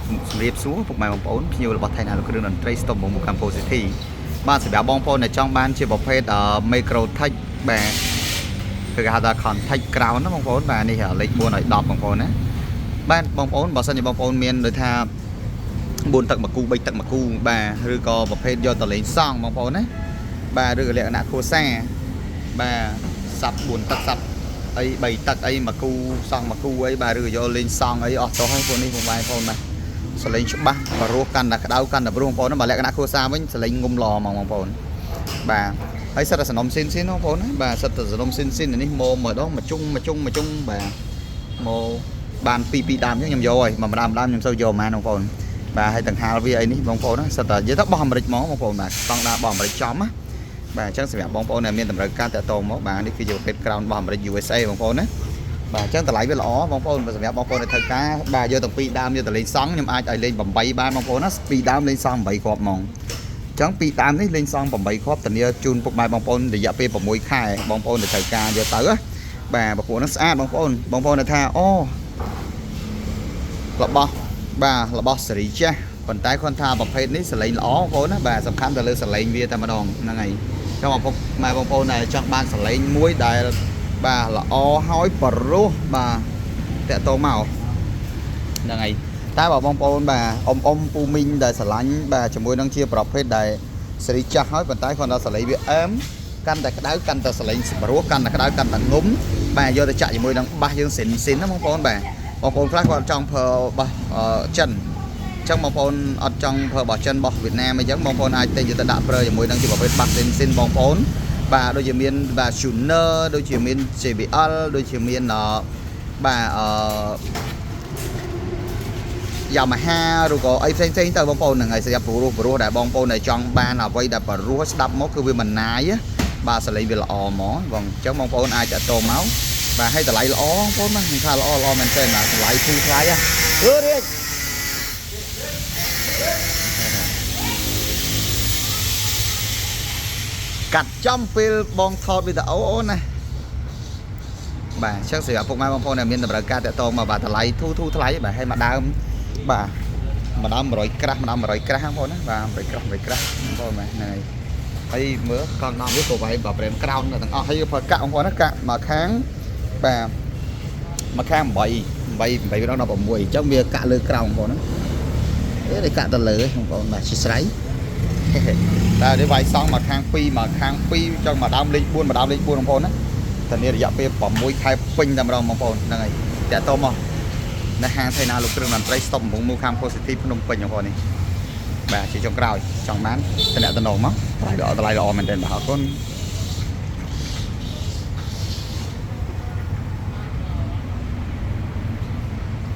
ជំរាបសួរពុកម៉ែបងប្អូនភ្ញៀវរបស់ថៃណាលោកគ្រឿងតន្ត្រីស្តុបមុខកម្ពុជា City បាទសម្រាប់បងប្អូនដែលចង់បានជាប្រភេទ MikroTik បាទគឺគេហៅថា Contec Crown ណាបងប្អូនបាទនេះលេខ4ឲ្យ10បងប្អូនណាបាទបងប្អូនបើសិនជាបងប្អូនមានដូចថា4ទឹកមួយគូ3ទឹកមួយគូបាទឬក៏ប្រភេទយកតលេងសង់បងប្អូនណាបាទឬក៏លក្ខណៈគ្រួសារបាទសាប់4ទឹកសាប់អី3ទឹកអីមួយគូសង់មួយគូអីបាទឬក៏យកលេងសង់អីអស់ចុះហើយពួកនេះបងប្អូនបាទ សលេងច្បាស់បរោះកាន់តែក្តៅកាន់តែព្រោះបងប្អូនណាបើលក្ខណៈគ្រួសារវិញសលេងងុំល្អហ្មងបងប្អូនបាទហើយសិតតែសនំស៊ីនស៊ីនបងប្អូនណាបាទសិតតែសនំស៊ីនស៊ីននេះមកម្ដងមកជុងមកជុងមកជុងបាទមកបានពីរពីរដើមអញ្ចឹងខ្ញុំយកហើយមួយដើមដើមខ្ញុំសូវយកហ្មងបងប្អូនបាទហើយដង្ហាលវាអីនេះបងប្អូនណាសិតតែនិយាយទៅបោះអាមេរិកហ្មងបងប្អូនបាទស្តង់ដារបោះអាមេរិកចំណាបាទអញ្ចឹងសម្រាប់បងប្អូនដែលមានតម្រូវការតាក់ទងមកបាទនេះគឺជាប្រភេទ crown របស់អាមេរិក USA បងប្អូនណា បាទអញ្ចឹងតម្លៃវាល្អបងប្អូនបើសម្រាប់បងប្អូនដែលធ្វើការបាទយកទាំងពីរដើមយកទៅលេងសង់ខ្ញុំអាចឲ្យលេង8បានបងប្អូនណាពីរដើមលេងសង់8គ្រាប់ហ្មងអញ្ចឹងពីរដើមនេះលេងសង់8គ្រាប់ធានាជូនពុកម៉ែបងប្អូនរយៈពេល6ខែបងប្អូនដែលត្រូវការយកទៅណាបាទបងប្អូនហ្នឹងស្អាតបងប្អូនបងប្អូនដែលថាអូរបស់បាទរបស់សេរីចាស់ប៉ុន្តែគាត់ថាប្រភេទនេះសលេងល្អបងប្អូនណាបាទសំខាន់ទៅលើសលេងវាតែម្ដងហ្នឹងហើយចង់បងប្អូនម៉ែបងប្អូនដែលចង់បានសលេងមួយដែលបាទល្អហើយបរោះបាទតាក់តមកហ្នឹងហើយតែបើបងប្អូនបាទអ៊ំអ៊ំពូមីងដែលស្រឡាញ់បាទជាមួយនឹងជាប្រភេទដែលសេរីចាស់ហើយប៉ុន្តែគាត់ថាសលេងវាអែមកាន់តែក្តៅកាន់តែសលេងបរោះកាន់តែក្តៅកាន់តែងុំបាទយកទៅចាក់ជាមួយនឹងបាសយើងស៊ីនស៊ីនណាបងប្អូនបាទបងប្អូនខ្លះគាត់ចង់ប្រើបាសចិនអញ្ចឹងបងប្អូនអត់ចង់ប្រើបាសចិនបាសវៀតណាមអញ្ចឹងបងប្អូនអាចទិញយកទៅដាក់ប្រើជាមួយនឹងជាប្រភេទបាសស៊ីនស៊ីនបងប្អូនបាទដូចជាមានបាទ Tuner ដូចជាមាន JBL ដូចជាមានបាទអឺ Yamaha ឬក៏អីផ្សេងផ្សេងទៅបងប្អូនហ្នឹងហើយសម្រាប់ព្រោះព្រោះដែលបងប្អូនដែលចង់បានអ្វីដែលបរោះស្ដាប់មកគឺវាមិនណាយបាទសលេងវាល្អហ្មងបងអញ្ចឹងបងប្អូនអាចតាក់ទងមកបាទឲ្យតម្លៃល្អបងប្អូនណាខ្ញុំថាល្អល្អមែនទែនបាទតម្លៃធូរថ្លៃហ៎អឺរាជកាត់ចំពេលបងថតវីដេអូអូនណាបាទអញ្ចឹងសម្រាប់ពុកម៉ែបងប្អូនដែលមានតម្រូវការតាក់ទងមកបាទតម្លៃធូរធូរថ្លៃបាទឲ្យមកដើមបាទម្ដង100ក្រាស់ម្ដង100ក្រាស់បងប្អូនណាបាទ100ក្រាស់100ក្រាស់បងប្អូនបាទហ្នឹងហើយហើយមើលកង់ដំវាក៏វាយបាទប្រេមក្រោនទាំងអស់ហើយប្រើកាក់បងប្អូនណាកាក់មកខាងបាទមកខាង8 8 8ដល់16អញ្ចឹងវាកាក់លើក្រោមបងប្អូនណាអេនេះកាក់ទៅលើបងប្អូនបាទជាស្រ័យ តែនេះវាយសង់មកខាង2មកខាង2ចង់មកដើមលេខ4មកដើមលេខ4បងប្អូនណាធានារយៈពេល6ខែពេញតែម្ដងបងប្អូនហ្នឹងហើយតាក់តមកនៅហាងថៃណាលោកគ្រឿងតន្ត្រីស្តុបកំពង់មូខាង Positive ភ្នំពេញបងប្អូននេះបាទជាចុងក្រោយចង់បានតំណតំណងមកតម្លៃល្អតម្លៃល្អមែនទែនបាទអរគុណ។